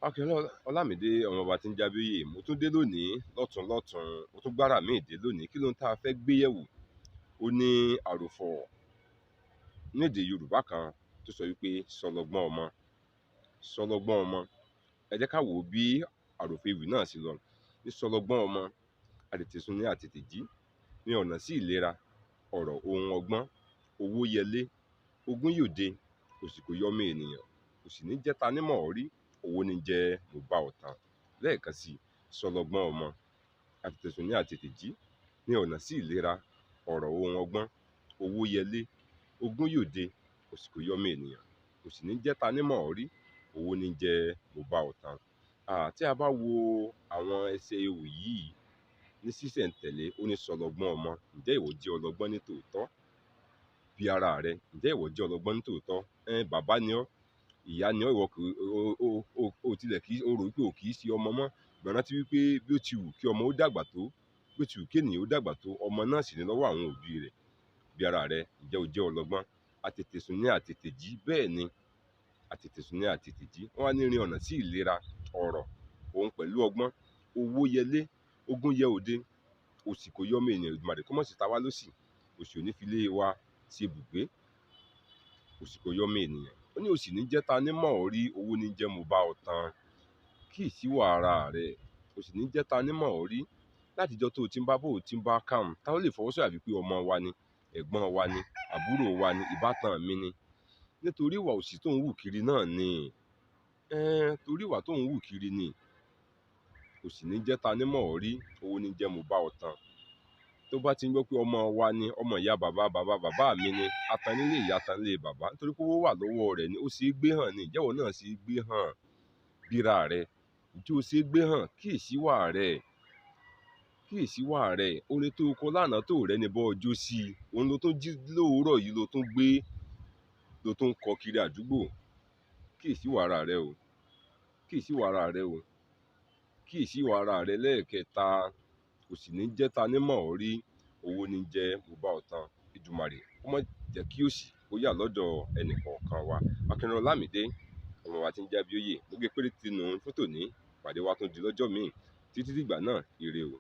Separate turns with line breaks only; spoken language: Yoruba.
Akínọlá Ọlámídé ọmọọba tí ń jábíyè, mo tún dé lónìí lọ́tún lọ́tún, mo tún gbára mi dé lónìí. Kí ló ń tá a fẹ́ gbé yẹ̀wò? Ó ní àròfọ̀ nídìí Yorùbá kan tó sọ wípé sọlọgbọ́n ọmọ, sọlọgbọ́n ọmọ. Ẹ jẹ́ ká wò ó bí àròfọ̀ ewì náà ṣe lọ. Ní sọlọgbọ́n ọmọ, àtètèsùn ní àtètè jí, ní ọ̀nà sí ìlera, ọ̀rọ̀ ohun ọgbọ́n, owó yẹlé, ogún yòde, òṣì kò yọmọ ènìyàn, òṣì ní jẹ́ ta ní mọ̀ ọ́ rí, owó ní jẹ́ mo bá ọ tán. Lẹ́ẹ̀kan sí, sọlọgbọ́n ọmọ, àtètèsùn ní àtètè jí, ní ọ̀nà sí ìlera, ọ̀rọ̀ ohun ọgbọ́n, owó yẹlé, ogún yòde, òṣì kò yọmọ ènìyàn, òṣì ní jẹ́ ta ní mọ̀ ọ́ rí, owó ní jẹ́ mo bá ọ tán. Tí a bá wo àwọn ẹsẹ̀ ewì yìí ní sísẹ̀ǹtẹ̀lé, ó ní sọlọgbọ́n ọmọ, ǹjẹ́ ìwọ jẹ́ ọlọ́gbọ́n ní tòótọ́? Bí ara rẹ, ǹjẹ́ ìwọ jẹ́ ọlọ́gbọ́n ní tòótọ́? Bàbá ni ọ́, ìyá ni ọ́, ìwọ kò, o tilẹ̀ kí, o rò wípé o kì í ṣe ọmọ mọ́. Ṣùgbọ́n rántí wípé bí ó ti wù kí ọmọ ó dàgbà tó, bí ó ti wù kí ènìyàn ó dàgbà tó, ọmọ náà sì ní lọ́wọ́ àwọn òbí rẹ̀. Bí ara rẹ, ǹjẹ́ o jẹ́ ọlọ́gbọ́n? Àtètèsùn ní àtètè jí, bẹ́ẹ̀ ni, àtètèsùn ní àtètè jí. Wọ́n wá ní rin ọ̀nà sí ìlera, ọ̀rọ̀, òun pẹ̀lú ọgbọ́n, owó yẹlé, ogún yẹ òde, òṣì kò yọmọ ènìyàn, Èdùmàrè kó mọ̀ sí ta wá lóṣì, òṣì ò ní fi lé wa ṣe ibùgbé, òṣì kò yọmọ ènìyàn. Ó ní òṣì ní jẹ́ ta ní mọ̀ ọ́ rí, owó ní jẹ́ mo bá ọ tán. Kí ìsíwọ̀ ara rẹ, òṣì ní jẹ́ ta ní mọ̀ ọ́ rí. Látijọ́ tó o ti ń bá bó o ti ń bá káun, ta ló lè fọwọ́ sọ̀yà wípé ọmọ wa ni, ẹ̀gbọ́n wa ni, àbúrò wa ni, ìbátan mi ni. Nítorí ìwà òṣì tó ń wù kiri náà ni. Torí ìwà tó ń wù kiri ni. Òṣì ní jẹ́ ta ní mọ̀ ọ́ rí, owó ní jẹ́ mo bá ọ tán. Tó bá ti ń gbọ́ pé ọmọ wa ni, ọmọ ìyá bàbá bàbá bàbá mi ni, atan nílé ìyá, atan nílé bàbá, nítorí pé owó wà lọ́wọ́ rẹ̀ ni, ó ṣe é gbé hàn ni, ìjẹ́wọ́ náà ṣe é gbé hàn. Bíra rẹ, ǹjẹ́ o ṣe é gbé hàn? Kí ìsíwà rẹ, kí ìsíwà rẹ, orin tó kọ lánàá tó rẹ ni bọ́ ọjọ́ sí i, òun ló tún jí lówùúrọ̀ yìí ló tún gbé, ló tún kọ kiri àdúgbò. Kí ìsíwà ara rẹ o, kí ìsíwà ara rẹ o, kí ìsíwà ara rẹ lẹ́ẹ̀kẹta. Òṣì ní jẹ́ ta ní mọ̀ ọ́ rí, owó ní jẹ́ mo bá ọ tán. Èdùmàrè kó má jẹ́ kí òṣì kó yà lọ́dọ̀ ẹnì kọ̀ọ̀kan wa. Akínọlá Ọlámídé ọmọ wa tí ń jábíóyè, mo gé péréte nù fún tòní, ìpàdé wa tún di lọ́jọ́ míì. Títí dìgbà náà, ire o.